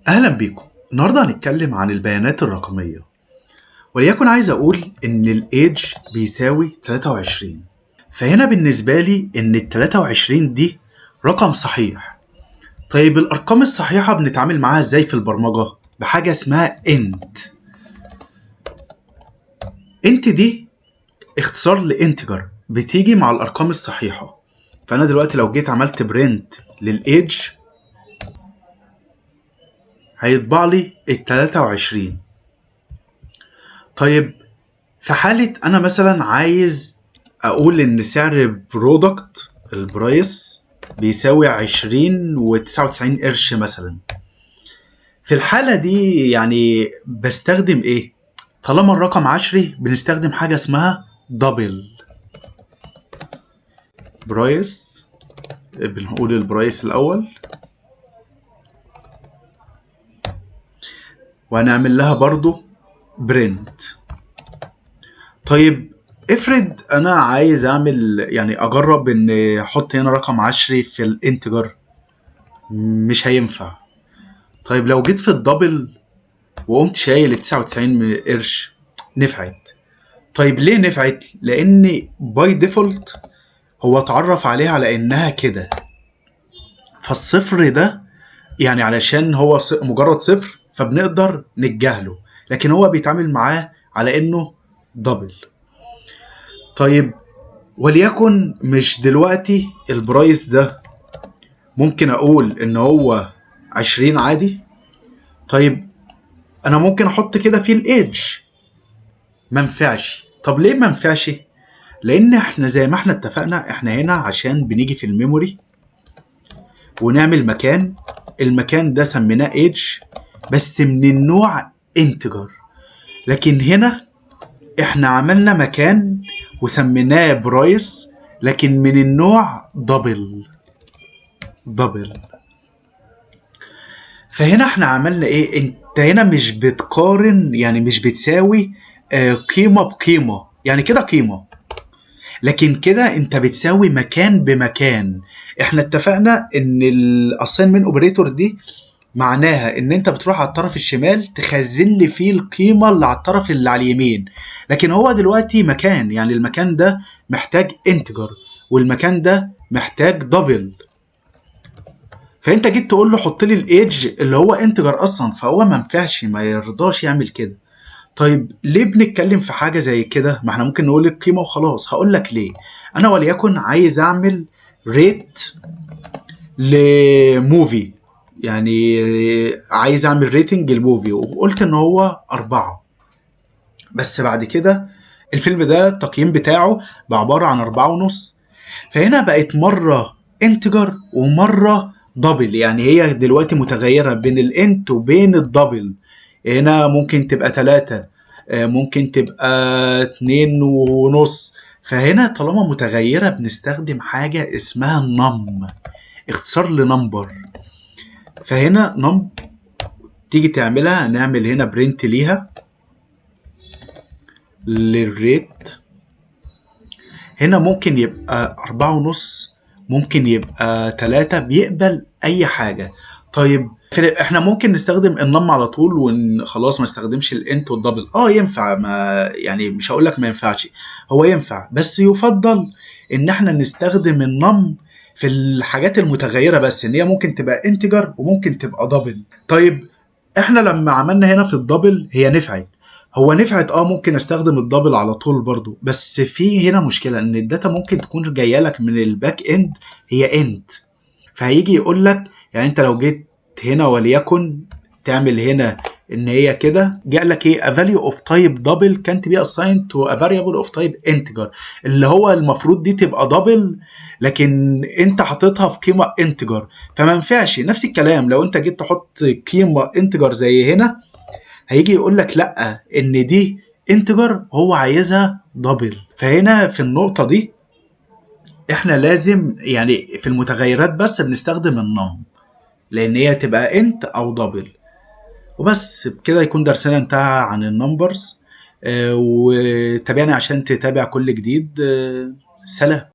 أهلا بيكم. النهاردة هنتكلم عن البيانات الرقمية، وليكن عايز أقول إن ال age بيساوي 23. فهنا بالنسبة لي إن ال 23 دي رقم صحيح. طيب الأرقام الصحيحة بنتعامل معاها إزاي في البرمجة؟ بحاجة اسمها int. int دي اختصار ل integer، بتيجي مع الأرقام الصحيحة. فأنا دلوقتي لو جيت عملت print لل age هيطبع لي ال 23. طيب في حالة أنا مثلا عايز أقول إن سعر product ال price بيساوي 20.99 قرش مثلا، في الحالة دي يعني بستخدم إيه؟ طالما الرقم عشري بنستخدم حاجة اسمها double. price، بنقول ال price الأول وهنعمل لها برضو print. طيب افرض انا عايز اعمل يعني اجرب ان احط هنا رقم عشري في ال integer، مش هينفع. طيب لو جيت في ال double وقمت شايل ال 99 قرش نفعت. طيب ليه نفعت؟ لان by default هو اتعرف عليها على انها كده، فالصفر ده يعني علشان هو مجرد صفر فبنقدر نتجاهله، لكن هو بيتعامل معاه على انه double. طيب وليكن مش دلوقتي ال price ده ممكن اقول ان هو 20 عادي. طيب انا ممكن احط كده فيه ال age، ما ينفعش. طب ليه ما ينفعش؟ لان احنا زي ما احنا اتفقنا احنا هنا عشان بنيجي في ال memory ونعمل مكان، المكان ده سميناه age بس من النوع integer، لكن هنا احنا عملنا مكان وسميناه price لكن من النوع double. double، فهنا احنا عملنا ايه؟ انت هنا مش بتقارن، يعني مش بتساوي قيمة بقيمة، يعني كده قيمة، لكن كده انت بتساوي مكان بمكان. احنا اتفقنا ان ال assignment operator دي معناها ان انت بتروح على الطرف الشمال تخزن لي فيه القيمة اللي على الطرف اللي على اليمين، لكن هو دلوقتي مكان، يعني المكان ده محتاج integer والمكان ده محتاج double، فانت جيت تقول له حط لي ال age اللي هو integer اصلا، فهو ما ينفعش، ما يرضاش يعمل كده. طيب ليه بنتكلم في حاجة زي كده؟ ما احنا ممكن نقول القيمة وخلاص. هقول لك ليه. انا وليكن عايز اعمل rate ل movie، يعني عايز اعمل rating ل movie، وقلت ان هو 4، بس بعد كده الفيلم ده التقييم بتاعه بعبارة عن 4.5. فهنا بقت مرة integer ومرة double، يعني هي دلوقتي متغيرة بين ال int وبين ال double. هنا ممكن تبقى 3، ممكن تبقى 2.5. فهنا طالما متغيرة بنستخدم حاجة اسمها num، اختصار ل number. فهنا num تيجي تعملها، نعمل هنا print ليها لل rate. هنا ممكن يبقى 4.5، ممكن يبقى 3، بيقبل أي حاجة. طيب احنا ممكن نستخدم ال num على طول وخلاص ما نستخدمش ال int وال double. ينفع، ما يعني مش هقول لك ما ينفعش، هو ينفع، بس يفضل ان احنا نستخدم ال num في الحاجات المتغيره، بس ان هي ممكن تبقى integer وممكن تبقى double. طيب احنا لما عملنا هنا في ال double هي نفعت، هو نفعت، ممكن استخدم ال double على طول برضو، بس في هنا مشكلة ان ال data ممكن تكون جاية لك من ال back end هي int، فهيجي يقول لك يعني انت لو جيت هنا وليكن تعمل هنا ان هي كده جاء لك ايه؟ a value of type double can't be assigned to a variable of type integer، اللي هو المفروض دي تبقى double لكن انت حاططها في قيمة integer، فما ينفعش. نفس الكلام لو انت جيت تحط قيمة integer زي هنا هيجي يقول لك لا، ان دي integer هو عايزها double. فهنا في النقطة دي احنا لازم يعني في المتغيرات بس بنستخدم ال num، لان هي تبقى int او double وبس. بكده يكون درسنا انتهى عن ال numbers، وتابعني عشان تتابع كل جديد. سلام.